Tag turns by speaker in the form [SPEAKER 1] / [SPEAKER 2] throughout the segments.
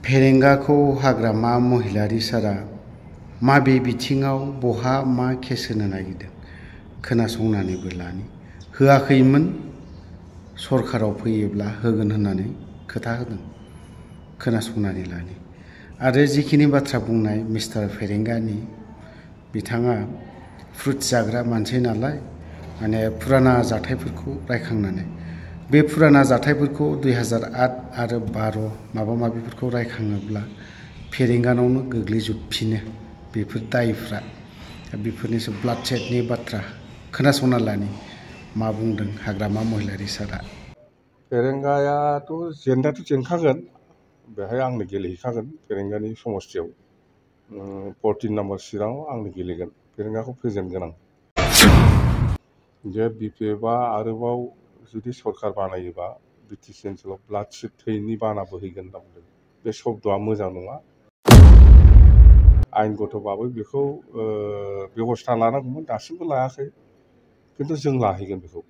[SPEAKER 1] फेरेंगाखौ हाग्रामा महिलारि सारा माबे बिथिङाव बहा मा केस होनो नागिरदों खोनासंनानैबो लानि। होआखैमोन, सरकाराव फैयोब्ला होगोन होननानै खोथा होदों। खोनासंनानै लानि। आरो जिखिनि बाथ्रा बुंनाय मिस्टार फेरेंगानि, बिथाङा फ्रुट जाग्रा मानसि नालाय, माने फुराना जाथायफोरखौ रायखांनानै बे फुराना जाथायफोरखौ 2008 आरो 12 माबा माबिफोरखौ रायखाङोब्ला फेरेंगानावनो गोग्लैजोबफिनो बेफोर दायफ्रा। बेफोरनिसो ब्लाड सेडनि बाथ्रा खोनासंना लानि मा बुंदों हाग्रामा महिलारि सारा।
[SPEAKER 2] फेरेंगायाथ' जेननायाथ' जेनखागोन, बेहाय आंनो गेलेहैखागोन फेरेंगानि समस्थियाव। 14 नम्बर चिराङाव आंनो गेलेगोन, फेरेंगाखौ फेजेनगोन आं। जे BPFआ आरोबाव जुदि सरकार बानायोबा बिटिसि ओनसोलाव ब्लाड सेड थैनि बाना बोहैगोन होनना बुंदों। बे शब्दआ मोजां नङा। आयेनगतबाबो बेखौ बेबस्था लानांगौमोन, दासिमबो लायाखै, खिन्थु जों लाहैगोन बेखौ।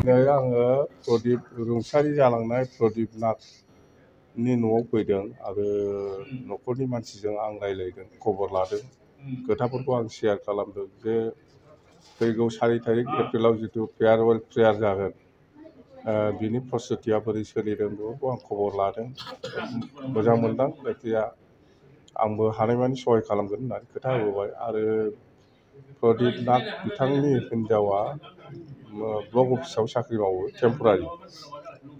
[SPEAKER 2] दिनै आङो प्रदीप रुंसारि जालांनाय प्रदीप नाथनि न'आव फैदों आरो न'खरनि मानसिजों आं रायज्लायदों, खबर लादों, खोथाफोरखौ आं शेयार खालामदों जे फैगौ 4 तारिख एप्रिलाव जितु फेयारवेल प्रेयार जागोन, बिनि प्रस्तुतिया बोरै सोलिदों बेफोरखौ आं खबर लादों। मोजां मोनदां, जायखिजाया आंबो हानायमानि सहाय खालामगोन होननानै खोथा होबोबाय। आरो प्रदीप नाथ बिथांनि हिन्जावा ब्लक अफिसाव साख्रि मावो, टेम्परारि,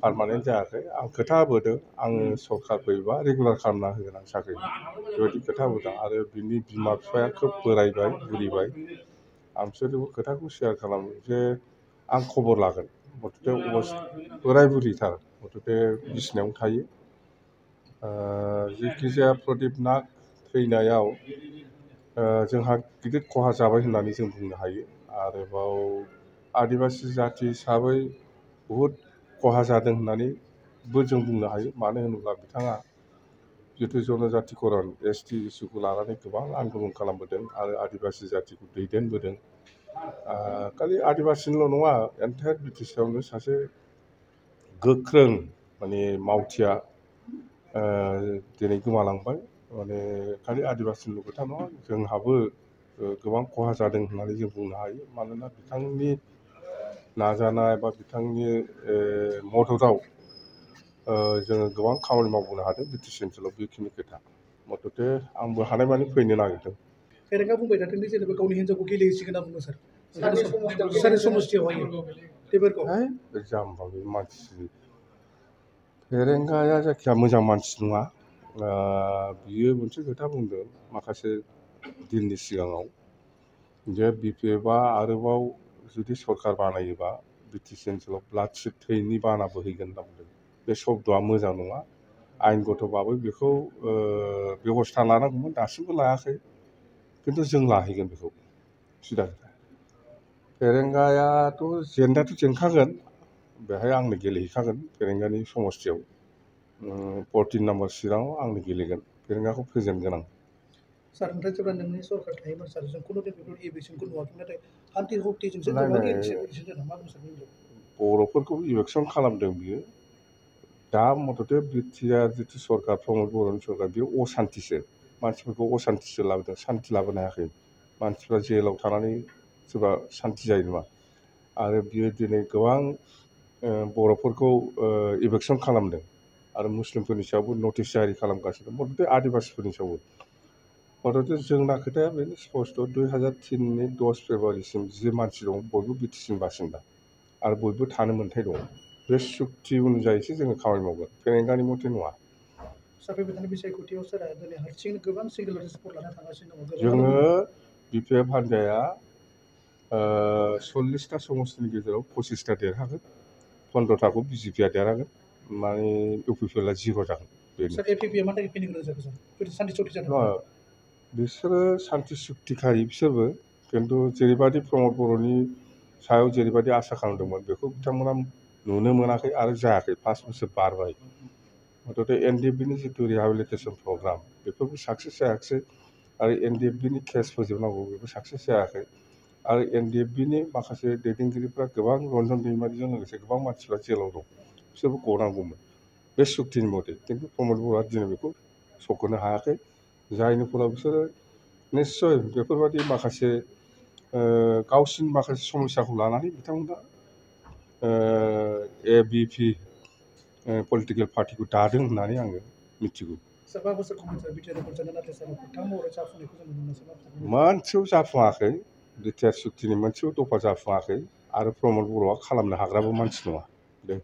[SPEAKER 2] पारमानेन्ट जायाखै। आं खोथा होबोदों, आङो सरकार फैयोबा रेगुलार खालामना होगोन आं साख्रि, बेबायदि खोथा होबोदों। आरो बिनि बिमा बिफाया खोब बोरायबाय बुरिबाय, आं बिसोरजोंबो खोथाखौ शेयार खालामो जे आं खबर लागोन। मथथे बोराय बुरिथार, मथथे बिसिनायावनो थायो। जेखिजाया प्रदीप नाथ थैनायाव जोंहा गिदिर खहा जाबाय होननानै जों बुंनो हायो। आरोबाव आदिबासि जाथि हिसाबै बहुद खहा जादों होननानैबो जों बुंनो हायो। मानो होनोब्ला बिथाङा जितु जनजातिकरन ST इस्युखौ लानानै गोबां आन्दलन खालामबोदों आरो आदिबासि जातिखौ दैदेनबोदों। खालि आदिबासिनिल' नङा, एन्टायार बिटिसिआवनो सासे गोख्रों माने मावथिया दिनै गोमालांबाय। माने खालि आदिबासिनिल' खोथा नङा, जोंहाबो गोबां खहा जादों होननानै जों बुंनो हायो। मानोना बिथांनि नाजानाय बा बिथांनि मददआव जोङो गोबां खामानि मावबोनो हादों बिटिसि ओनसोलाव, बेखिनि खोथा। मथथे आंबो हानायमानि फैनो नागिरदों।
[SPEAKER 3] फेरेंगा बुंबाय थादों दि जेनेबा गावनि हिन्जावखौ गेलेहैसिगोन होनना बुङो सार। सारि समस्थियावहाय बेफोरखौ
[SPEAKER 2] बे जाम्बा बे मानसि फेरेंगाया जायखिया मोजां मानसि नङा। बियो मोनसे खोथा बुंदों माखासे दिननि सिगाङाव, जे BPFआ आरोबाव जुदि सरकार बानायोबा बिटिसि ओनसोलाव ब्लाड सेड थैनि बाना बोहैगोन होनना बुंदों। बे शब्दआ मोजां नङा। आयेनगतबाबो बेखौ बेबस्था लानांगौमोन, दासिमबो लायाखै, खिन्थु जों लाहैगोन बेखौ। सिदा खोथा। फेरेंगायाथ' जेननायाथ' जेनखागोन, बेहाय आंनो गेलेहैखागोन फेरेंगानि समस्थियाव। 14 नम्बर चिराङाव आंनो गेलेगोन, फेरेंगाखौ फेजेनगोन आं।
[SPEAKER 3] सार, ओमफ्राय जेब्ला नोंनि सरकार थायोमोन सार, जों खुनु बेफोर इभिक्सनखौ नुवाखै, नाथाय आन्टि हक्टिजोंसो गोबां इभिक्सन जादों। मा बुंनो सार?
[SPEAKER 2] बर'फोरखौ इभिक्सन खालामदों बियो। दा मथथे बिटिआर जितु सरकार, प्रमद बर'नि सरकार, बेयो असान्तिसो, मानसिफोरखौ असान्तिसो लाबोदों, सान्ति लाबोनो हायाखै। मानसिफ्रा जेलाव थानानै सोरबा सान्ति जायो नामा? आरो बियो दिनै गोबां बर'फोरखौ इभिक्सन खालामदों आरो मुस्लिमफोरनि सायावबो नटिस जारि खालामगासिनो, मथथे आदिबासिफोरनि सायावबो। मथथे जोंना खोथाया बेनो स्पस्ट', 2003नि 10 फेब्रुवारिसिम जे मानसि दं बयबो बिटिसिनि बासिन्दा आरो बयबो थानो मोन्थाय दं। बे सुक्ति अनुजायैसो जोङो खामानि मावगोन, फेरेंगानि मथे नङा।
[SPEAKER 3] सार, बेबायदिनो बिसायख'थियाव सार दिनै हारसिं गोबां सिंगेल रिपर्ट लाना थांगासिनो दङ।
[SPEAKER 2] जोङो BPF हान्जाया 40टा समस्तिनि गेजेराव 25टा देरहागोन, 15टाखौ BJPआ देरहागोन, माने UPPLआ 0 जागोन।
[SPEAKER 3] सार, APPआ मा थाखाय फैनो गोनां जाखो सार? सान्ति सुक्ति जादों।
[SPEAKER 2] बिसोरो सान्ति सुक्तिखारि बिसोरबो, खिन्थु जेरैबायदि प्रमद बर'नि सायाव जेरैबायदि आसा खालामदोंमोन बेखौ बिथांमोना नुनो मोनाखै आरो जायाखै। 5 बोसोर बारबाय। मथथे NDFBनि जितु रिहेबिलिटेसन प्रग्राम बेफोरबो साक्सेस जायाखिसै आरो NDFBनि केस फोजोबनांगौ बेबो साक्सेस जायाखै। आरो NDFBनि माखासे दैदेनगिरिफ्रा गोबां, रन्जन दैमारिजों लोगोसे गोबां मानसिफ्रा जेलाव दं, बिसोरबो गनांगौमोन। बे सुक्तिनि मथे खिन्थु प्रमद बर'आ दिनै बेखौ सौख'नो हायाखै जायनि फलाव बिसोरो निस्सय बेफोरबायदि माखासे गावसिनि माखासे समस्याखौ लानानै बिथांमोना ABP पलिटिकेल पार्टिखौ दादों होननानै आङो मिथिगौ मोनसेयाव जाफुङाखै बिटिआर सुक्तिनि मोनसेयाव दफा जाफुङाखै आरो प्रमद बर'आ खालामनो हाग्राबो मानसि नङा दे